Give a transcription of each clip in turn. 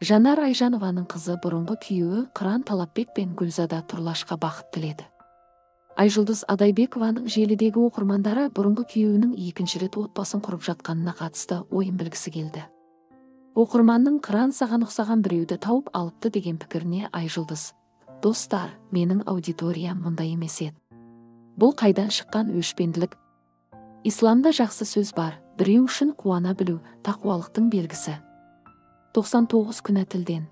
Жанар Айжанованың қызы бұрынғы күйеуі Қыран Талапбек пен Гүлзада Тұрлашқа бақыт тіледі. Айжұлдыз Адайбекованың желідегі оқырмандары бұрынғы күйеуінің екінші рет отбасын құрып жатқанына қатысты ойын білгісі келді. Оқырманның Қыран саған ұқсаған біреуді тауып алыпты деген пікіріне Айжұлдыз: «Достар, менің аудиториям мұндай емес еді. Бұл қайдан шыққан өшпенділік? Исламда жақсы сөз бар, біреу үшін қуана білу тақуалықтың белгісі. 99 күнә тілден.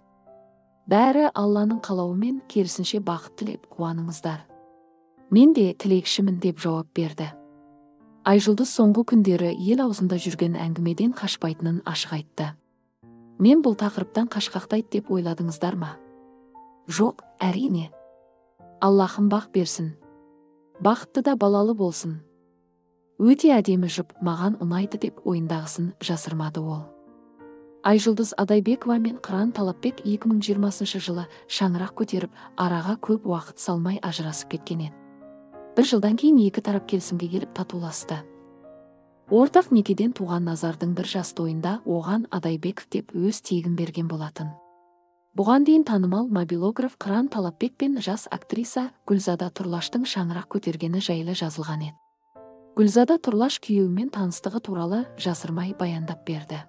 Бәрі Алланың қалауымен, керісінше бақыт тілеп қуаныңыздар. Мен де тілекшімін», – деп жауап берді. Айжұлдыз соңғы күндері ел аузында жүрген әңгімеден қашпайтынын ашық айтты. «Мен бұл тақырыптан қашқақтайды деп ойладыңыздар ма? Жоқ, әрине. Аллахым бақ берсін. Бақытты да балалы болсын. Өте әдемі жұп, маған ұнайды», – деп ойындағысын жасырмады ол. Айжұлдыз Адайбекова мен Қыран Талапбек 2020 жылы шаңырақ көтеріп, араға көп уақыт салмай ажырасып кеткен еді. Бір жылдан кейін екі тарап келісімге келіп, татуласты. Ортақ некеден туған Назардың бір жас тойында оған Адайбеков деп өз тегін берген болатын. Бұған дейін танымал мобилограф Қыран Талапбек пен жас актриса Гүлзада Тұрлаштың шаңырақ көтергені жайлы жазылған еді. Гүлзада Тұрлаш күйеуімен таныстығы туралы жасырмай баяндап берді.